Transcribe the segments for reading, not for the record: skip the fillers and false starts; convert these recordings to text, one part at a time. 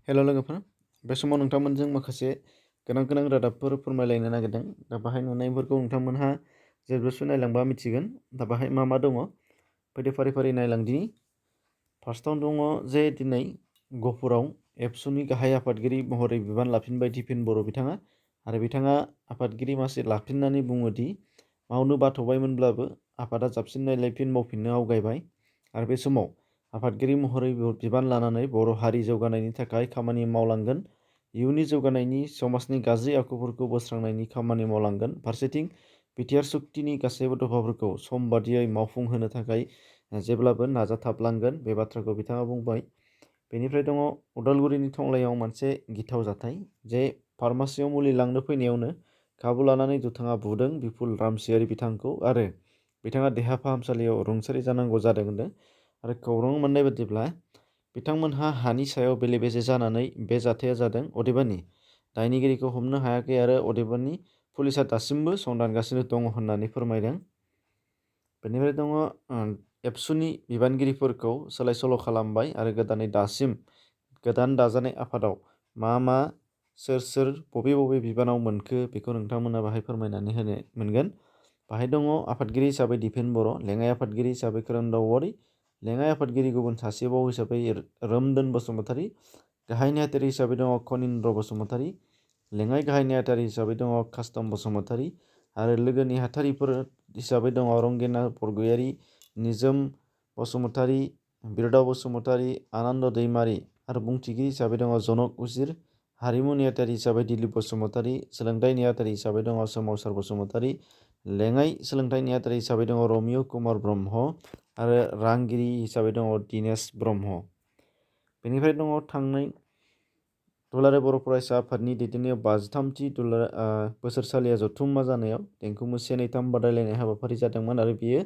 हेल' लोगोफोर, बे समाव नोंथांमोनजों माखासे गोनां रादाबफोर फोरमायलायनो नागिरदों। दा बाहाय नुनायफोरखौ नोंथांमोनहा जेब्लासो नायलांबा मिथिगोन। दा बाहाय मा दङ फैदो फारि नायलांदिनि। फार्स्टआवनो दङ जे दिनै गहपुराव एबसुनि गाहाय आफादगिरि महरै बिबान लाफिनबाय दिपेन बर' बिथाङा। आरो बिथाङा आफादगिरि मासि लाफिननानै बुङोदि मावनो बाथ'बायमोनब्लाबो आफादा जाबसिननायलाय फिन मावफिननो आवगायबाय। आरो बे समाव आफादगिरि महरै बिबान लानानै बर' हारि जौगानायनि थाखाय खामानि मावलांगोन। इयुननि जौगानायनि समाजनि गाज्रि आखुफोरखौ बोस्रांनायनि खामानि मावलांगोन। फारसेथिं बिटिआर सुक्तिनि गासैबो दफाफोरखौ सम बादियै मावफुंहोनो थाखाय जेब्लाबो नाजाथाबलांगोन। बे बाथ्राखौ बिथाङा बुंबाय। बेनिफ्राय दङ उदालगुरिनि टंलायाव मोनसे गिथाव जाथाय जे फार्मासियाव मुलि लांनो फैनायावनो खाबु लानानै दुथाङा बुदों बिपुल रामसियारि बिथांखौ आरो बिथाङा देहा फाहामसालियाव रुंसारि जानांगौ जादों होनदों। आरो खौरां मोननाय बादिब्ला बिथांमोनहा हानि सायाव बेले बेजे जानानै बे जाथाया जादों। अदेबानि दायनिगिरिखौ हमनो हायाखै आरो अदेबानि पुलिसा दासिमबो संदानगासिनो दङ होननानै फोरमायदों। बेनिफ्राय दङ एबसुनि बिबानगिरिफोरखौ सोलाय सोल' खालामबाय आरो गोदानै दासिम गोदान दाजानाय आफादाव मा सोर बबे बिबानाव मोनखो बेखौ नोंथांमोना बाहाय फोरमायनानै होनो मोनगोन। बाहाय दङ आफादगिरि हिसाबै दिपेन बर', लेङाइ आफादगिरि हिसाबै खोरोमदाव औवारि, लेङाइ आफादगिरि गुबुन सासेबाव हिसाबै रोमदोन बसुमतारी, गाहाय नेहाथारि हिसाबै दङ खनिन्द्र बसुमतारी, लेङाइ गाहाय नेहाथारि हिसाबै दङ कास्टम बसुमतारी आरो लोगो नेहाथारिफोर हिसाबै दङ रंगिना बरगयारी, निजोम बसुमतारी, बिरदाव बसुमतारी, आनन्द दैमारी आरो बुंथिगिरि हिसाबै दङ जनक उजिर, हारिमु नेहाथारि हिसाबै दिलीप बसुमतारी, सोलोंथाइ नेहाथारि हिसाबै दङ सोमावसार बसुमतारी, लेङाइ सोलोंथाइ नेहाथारि हिसाबै दङ रमिय कुमार ब्रह्म आरो रांगिरि हिसाबै दङ दिनेश ब्रह्म। बेनिफ्राय दङ थांनाय दुलाराय बर' फरायसा आफादनि दैदेननायाव 53थि बोसोरसालिया जथुम्मा जानायाव देंखो मु 1, 2, 3 बादायलायनाय हाबाफारि जादोंमोन आरो बियो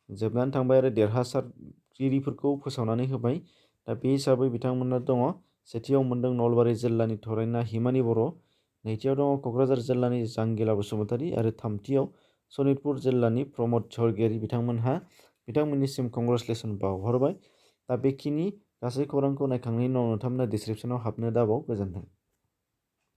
जोबनानै थांबाय आरो देरहासारगिरिफोरखौ फोसावनानै होबाय। दा बे हिसाबै बिथांमोना दङ सेथियाव मोनदों नलबारि जिल्लानि थरायना हिमानि बर', नैथियाव दङ क'क्राझार जिल्लानि जांगिला बसुमतारी आरो थामथियाव सनितपुर जिल्लानि प्रमद स्वरगियारि। बिथांमोननिसिम कंग्रेचुलेसन बावहरबाय। दा बेखिनि गासै खौरांखौ नायखांनायनि उनाव नोंथांमोना डिसक्रिपसनाव हाबनो दाबाव। गोजोन्थों।